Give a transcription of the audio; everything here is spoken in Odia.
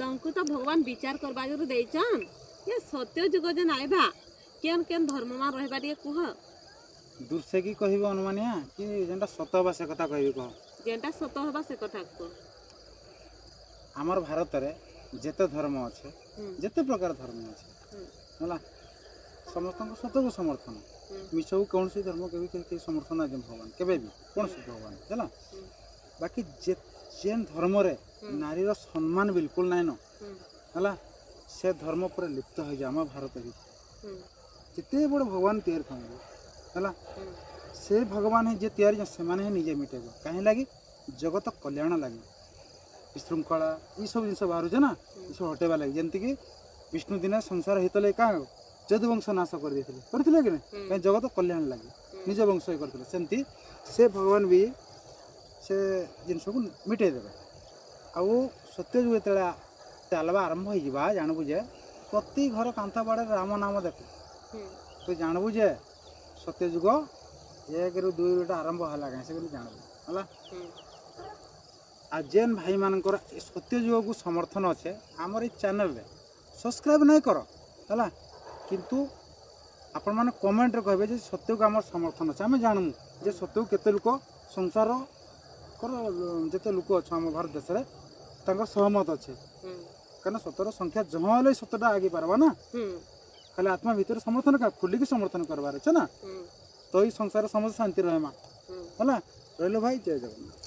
ତମକୁ ତ ଭଗବାନ ବିଚାର କରବା ଯୋଗୁ ଦେଇଛନ୍। ଏ ସତ୍ୟ ଯୁଗ ଯେନ୍ ଆଇବା, କେନ୍ କେନ୍ ଧର୍ମ ମାନ ରହିବା, ଟିକେ କୁହ। ଦୂର କି କହିବି ଅନୁମାନିଆ କି ଯେନ୍ଟା ସତ ହେବା ସେ କଥା କହିବି, କହ? ଯେନ୍ଟା ସତ ହେବା ସେ କଥା କୁହ। ଆମର ଭାରତରେ ଯେତେ ଧର୍ମ ଅଛେ, ଯେତେ ପ୍ରକାର ଧର୍ମ ଅଛି, ହେଲା, ସମସ୍ତଙ୍କ ସତକୁ ସମର୍ଥନ। ମିଛକୁ କୌଣସି ଧର୍ମ କେବେ କେହି କେହି ସମର୍ଥନ ନାଇଁ ଦେବେ, ଭଗବାନ କେବେ ବି, କୌଣସି ଭଗବାନ, ହେଲା। ବାକି ଯେ ଯେନ୍ ଧର୍ମରେ ନାରୀର ସମ୍ମାନ ବିଲକୁଲ ନାଇଁନ, ହେଲା, ସେ ଧର୍ମ ପୁରା ଲିପ୍ତ ହେଇଯାଏ ଆମ ଭାରତ ଭିତରେ। ଯେତେ ବଡ଼ ଭଗବାନ ତିଆରି ଥାନ୍ତି, ହେଲା, ସେ ଭଗବାନ ହିଁ ଯିଏ ତିଆରି, ସେମାନେ ହିଁ ନିଜେ ମିଟେଇବ। କାହିଁ ଲାଗି? ଜଗତ କଲ୍ୟାଣ ଲାଗି। ବିଶୃଙ୍ଖଳା ଏଇସବୁ ଜିନିଷ ବାହାରୁଛେ ନା, ଏସବୁ ହଟେଇବା ଲାଗି। ଯେମିତିକି ବିଷ୍ଣୁ ଦିନେ ସଂସାର ହିତ ଲାଗି କାଁ ଯଦୁବଂଶ ନାଶ କରିଦେଇଥିଲେ, କରିଥିଲେ କି ନାଇଁ? ହୁଁ। କାହିଁ? ଜଗତ କଲ୍ୟାଣ ଲାଗି ନିଜ ବଂଶ ହିଁ କରିଥିଲେ। ସେମିତି ସେ ଭଗବାନ ବି ସେ ଜିନିଷକୁ ମିଟେଇ ଦେବେ। ଆଉ ସତ୍ୟ ଯୁଗ ଯେତେବେଳେ ଚାଲବା ଆରମ୍ଭ ହେଇଯିବା, ଜାଣିବୁ ଯେ ପ୍ରତି ଘର କାନ୍ଥ ବାଡ଼ରେ ରାମ ନାମ ଦେଖ, ତୁ ଜାଣିବୁ ଯେ ସତ୍ୟଯୁଗ 1ରୁ 2ରୁ ଆରମ୍ଭ ହେଲା। କାହିଁ ସେ ବୋଲି ଜାଣିବୁ, ହେଲା। ଆଉ ଯେନ୍ ଭାଇମାନଙ୍କର ଏ ସତ୍ୟଯୁଗକୁ ସମର୍ଥନ ଅଛେ, ଆମର ଏଇ ଚ୍ୟାନେଲରେ ସବସ୍କ୍ରାଇବ୍ ନାଇଁ କର, ହେଲା, କିନ୍ତୁ ଆପଣମାନେ କମେଣ୍ଟରେ କହିବେ ଯେ ସତ୍ୟକୁ ଆମର ସମର୍ଥନ ଅଛି। ଆମେ ଜାଣିମୁ ଯେ ସତ୍ୟକୁ କେତେ ଲୋକ, ସଂସାରଙ୍କର ଯେତେ ଲୋକ ଅଛୁ ଆମ ଭାରତ ଦେଶରେ, ତାଙ୍କର ସହମତ ଅଛି। କାରଣ ସତର ସଂଖ୍ୟା ଜହ ହେଲେ ସତଟା ଆଗେଇ ପାରବା ନା। ଖାଲି ଆତ୍ମା ଭିତରେ ସମର୍ଥନ କା ଖୋଲିକି ସମର୍ଥନ କରବାର ଅଛି ନା, ତ ଏଇ ସଂସାର ସମସ୍ତେ ଶାନ୍ତି ରହିମା। ହେଲା, ରହିଲ ଭାଇ, ଜୟ ଜଗନ୍ନାଥ।